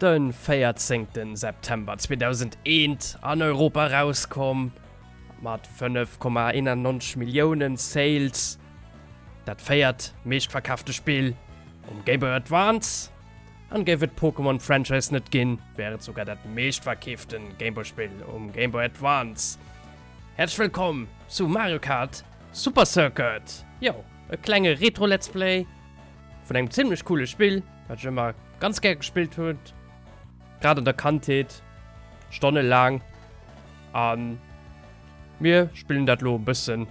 De 14 September 2001 an Europa rauskomm, mat 5,91 Milliounen Sales dat véiert meeschtverkaafte Spill um Game Boy Advance. An géif et d'Pokémon Franchise net ginn, wär et souguer dat meeschtverkeeften Game Boy Spill um Game Boy Advance. Häerzlech wëllkomm zu Mario Kart Super Circuit! Jo, e klenge Retro Let's Play vun engem zimlech coole Spill, wat ech ëmmer ganz gär gespillt hunn, grad an der Kandheet, stonnelaang. An mir spillen dat lo e bëssen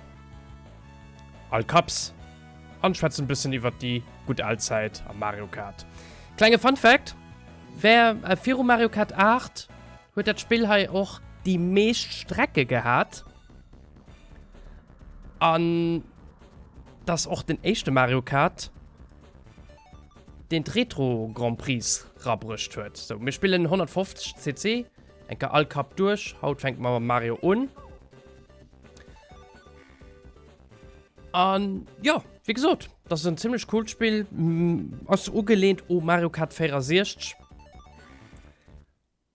all Cups an schwätzen e bëssen iwwert déi gutt al Zäit am Mario Kart. Klenge Fun Fact, Wer viru Mario Kart 8 huet dat Spill hei och déi meescht Strecke gehat. An dass och den éischte Mario Kart, deen d'Retro Grand Prix rabruecht huet. Sou, mir spillen 150 cc, eng Kéier all Cup duerch. Haut fänke mer mam Mario un. An jo, wéi gesot, dat ass en zimmlech coolt Spill. Ass ugelehnt u Mario Kart 64.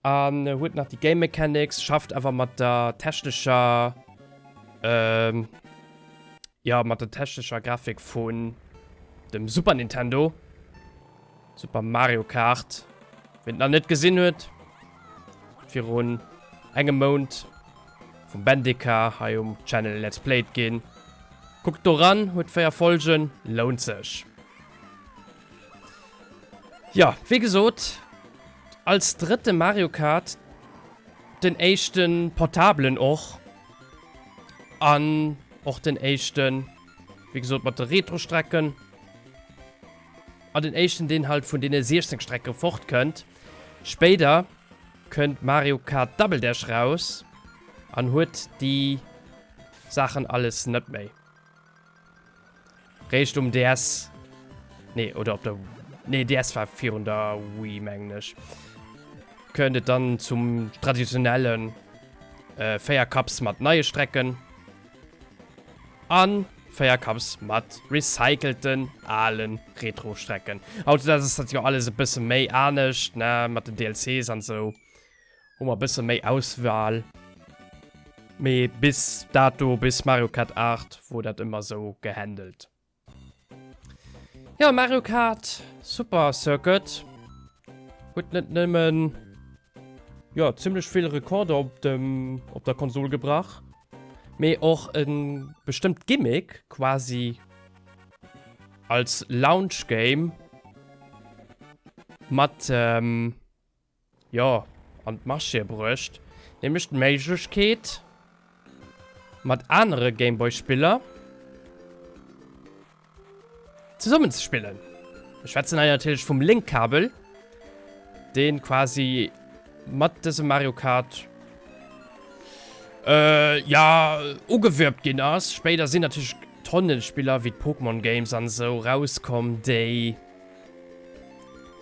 An huet nach déi Game Mechanics, schafft awer mat der technescher, ähm, ja, mat der technescher Grafik vun dem Super Nintendo. Super Mario Kart. Wien et nach net gesinn huet, virun engem Mount vum Bendika hei um Channel Let's Played ginn. Kuckt do ran, huet 4 Folgen, lount sech. Jo, wéi gesot, als drëtte Mario Kart, den éischte portablen och, an och den éischten, wéi gesot, mat de Retro-Strecken, an den éischten, deen halt vun deene 16 Strecke fortkënnt. Spéider kënnt Mario Kart Double Dash raus an huet déi Saachen alles net méi. Réischt um DS. Nee, oder op der. Nee, DS war virun der Wii, mengen ech. Kënnt et dann zum traditionellen äh, 4 Cups mat neie Strecken. An 4 Cups mat recycelten alen Retro-Strecken. Hautdesdaags ass dat jo alles e bësse méi anescht, ne, mat den DLCs an sou. Hu mer e bësse méi Auswahl. Mee bis dato, bis Mario Kart 8, wor dat ëmmer sou gehandelt. Jo, Mario Kart Super Circuit huet net nëmmen jo zimmlech vill Rekorder op dem op der Konsol gebrach, mee och e bestëmmt Gimmick quasi als Launch Game mat jo, an d'Marchéë bruecht, nämlech d'Méiglechkeet, mat anere Gameboy-Spiller zesummen ze spillen. Ech schwätzen hei natierlech vum Link-Kabel, dee quasi mat dësem Mario Kart, ja, ugewierbt ginn ass. Spéider sinn natierlech Tonnen Spiller wéi d'Pokémon Games an esou rauskomm, déi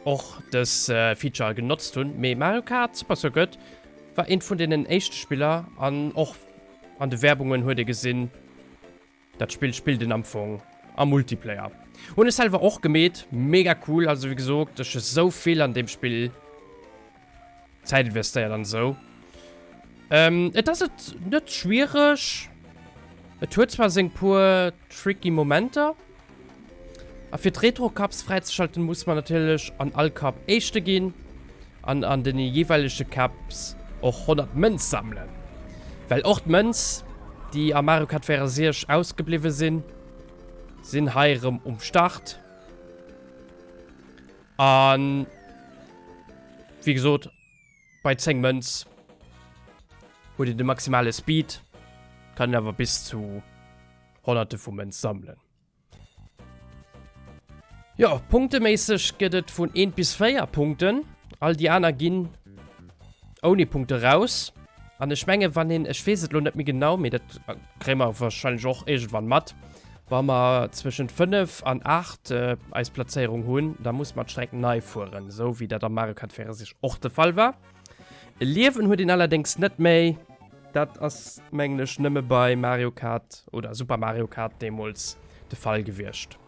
och dës Feature genotzt hunn, mee Mario Kart Super Circuit war eent vun deenen éischte Spiller an och an de Werbungen huet ee gesinn, dat Spill spillt een am Fong am Multiplayer. Hunn ech selwer och gemeet, mega cool, also wéi gesot ech hu sou vill an deem Spill Zäit investéiert an esou. Et ass et net schwiereg. Et huet zwar seng puer tricky Momenter. A fir d'Retro-Cups fräizeschalten, muss man natierlech an all Cup Éischte ginn an an den jeeweilege Cups och 100 Mënz sammelen. Well och d'Mënz, déi a Mario Kart 64 ausgebliwwe sinn, sinn hei erëm um Start. An wéi gesot, bei 10 Mënz huet een de maximale Speed, kann een awer bis zu Honnerte vu Mënz sammelen. Jo, punkteméisseg gëtt et vun 1 bis 4 Punkten. All déi aner ginn ouni Punkte raus. An ech menge wann een, ech weess et lo net méi genau, mee dat kréie mer warscheinlech och iergendwann mat, Wa mer zwëschent 5 an 8 eis Plazéierung hunn, da musse mer d'Streck nei fueren, esou wéi dat am Mario Kart 64 och de Fall war. E Liewen huet een allerdéngs net méi, dat ass mengen ech nëmme bei Mario Kart oder Super Mario Kart deemools de Fall gewiescht.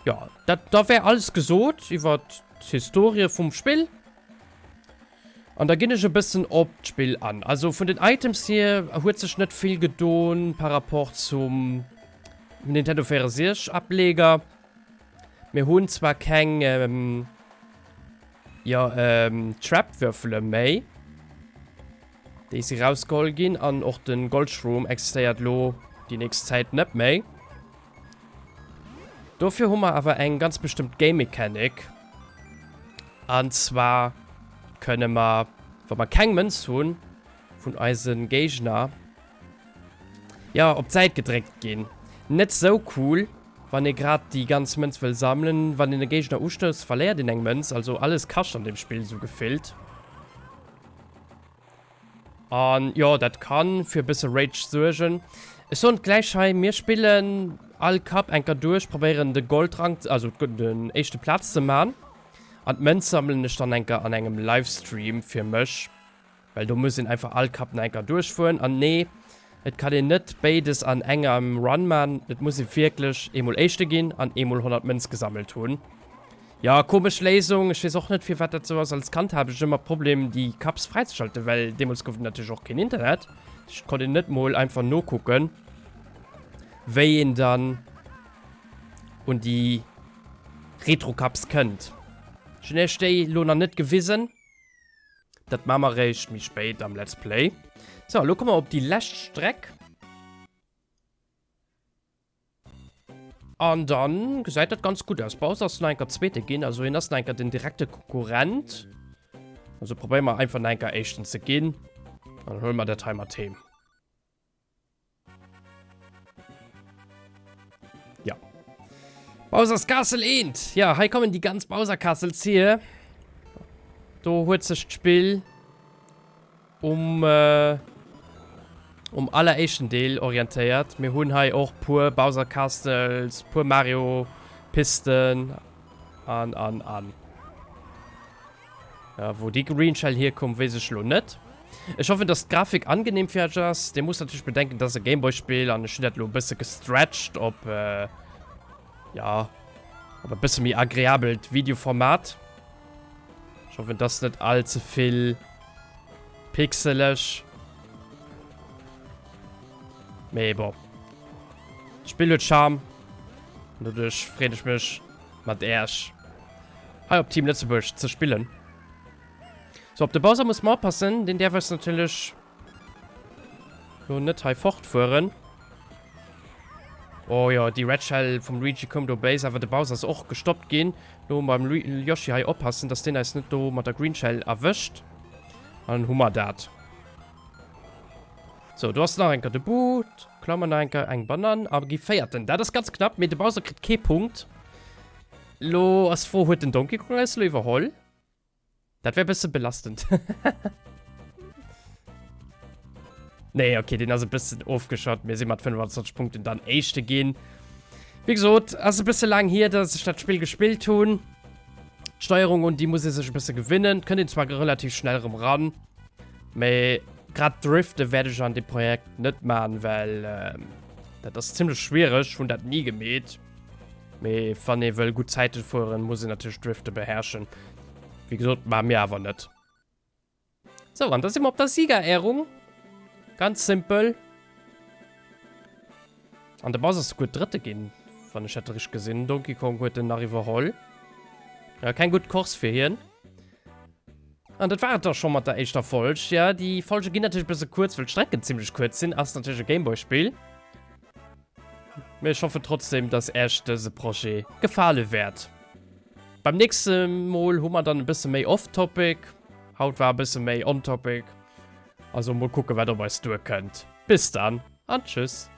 Jo, dat da wär alles gesot iwwert d'Historie vum Spill. An da ginn ech e bëssen op d'Spill an. Also vun den Items hier huet sech net vill gedon par rapport zum Nintendo 64 Ableger. Mir hunn zwar keng ähm, jo, ähm, Trap-Würfele méi. Déi si rausgeholl ginn an och de Goldshroom existéiert lo déi nächst Zäit net méi. Dofir hu mer awer eng ganz bestëmmt Game Mechanic. An zwar kënne mer, wa mer keng Mënz hunn, vun eise Géigner, jo, op d'Säit gedréckt ginn. Net sou cool, wann ee grad déi ganz Mënz wëll sammelen. Wann een e Géigner ustousst, verléiert een eng Mënz. Also alles kascht an deem Spill sou gefillt. An jo, dat kann fir e bësse Rage suergen. Ech soen et gläich hei, mir spillen all Cup enker duerch, probéieren de Goldrang, also den éischte Plaz ze man. An d'Mënz sammelen ech dann enker an engem Livestream fir mech, well do muss een einfach all Cup nach enker duerchfueren. An nee, et kann een net béides an engem Run man, et muss ee wierklech eemol éischte ginn an eemol 100 Mënz gesammelt hunn. Jo, komesch Léisung. Ech weess och net firwat dat sou ass. Als Kand hat ech ëmmer Problem déi Cups fräizeschalten, well deemools gouf et natierlech och keen Internet. Ech konnt een net mol einfach nokucken wéi een dann un déi Retro Cups kënnt. Ech hunn iech déi lo nach net gewisen. Dat maa mer réischt méi spéit am Let's Play. Sou, elo komme mer op déi lescht Streck. An dann gesäit dat ganz gutt aus. Bowser ass nach enker Zweete ginn, also hien ass nach enker den direkte Konkurrent. Also probéiere mer einfach nach enker Éischten ze ginn. An dann huele mer dat hei mat heem. Ja. Bowser's Castle 1. Ja, hei kommen déi ganz Bowser Castles hier. Do huet sech d'Spill Um um alleréischten Deel orientéiert. Mir hunn hei och puer Bowser Castles, puer Mario Pisten an an an. Ja, wou déi Green Shell hierkomm, weess ech lo net. Ech hoffen, dass d'Grafik angenehm fir iech ass. Dir musst natierlech bedenken, dat ass e Gameboy Spill an ech hunn dat lo e bësse gestretched op ja, op e bësse méi agreabelt Videoformat. Ech hoffen, et ass net all ze vill pixeleg. Mee bon. D'Spill huet Charme. An doduerch freet ech mech, mat Äerch hei op Team Lëtzebuerg ze spillen. So, op de Bowser muss mer oppassen. Deen däerf eis natierlech lo net hei fortfueren. Oh jo, déi Red Shell vum Luigi koum do béis, awer de Bowser ass och gestoppt ginn. Lo beim Yoshi hei oppassen, dass deen eis net do mat der Green Shell erwëscht. An dann hu mer dat. So, do ass nach enker de Boot. Klaue mer nach enker eng Banann a gi Véierten. Dat ass ganz knapp, mee de Bowser kritt kee Punkt. Lo ass d'Fro, huet den Donkey Kong eis lo iwwerholl? Dat wär bësse belastend. Nee, okay, den ass e bëssen ofgeschott. Mir si mat 25 Punkten dann Éischte ginn. Wéi gesot, ass e bësse laang hier, dass ech dat Spill gespillt hunn. D'Steierung, un déi muss ee sech e bësse gewinnen. Kënnt een zwar relativ schnell erëm ran, mee grad Drifte wäert ech an deem Projekt net man, well ähm, dat ass zimmlech schwiereg. Hunn dat ni gemeet. Mee wann ee wëll gutt Zäite fueren, muss een natierlech Drifte beherrschen. Wéi gesot, maache mir awer net. Sou, an da si mer op der Siegerehrung. Ganz simpel. An de Bass ass souguer Drëtte ginn, wann ech dat richteg gesinn. Donkey Kong huet en nach iwwerholl. Ja, keng gutt Course fir hien. An dat war et da scho mat der éischter Folg. Ja, déi Folge ginn natierlech e bësse kuerz, well d'Strecken zimmlech kuerz sinn. Ass natierlech e Gameboy-Spill. Mee ech hoffen trotzdem, dass Äech dëse Projet gefale wäert. Beim nächste Mol hu mer dann e bësse méi off-topic. Haut war e bësse méi on-topic. Also mol kucke wat op eis duerkënnt. Bis dann an tschüss.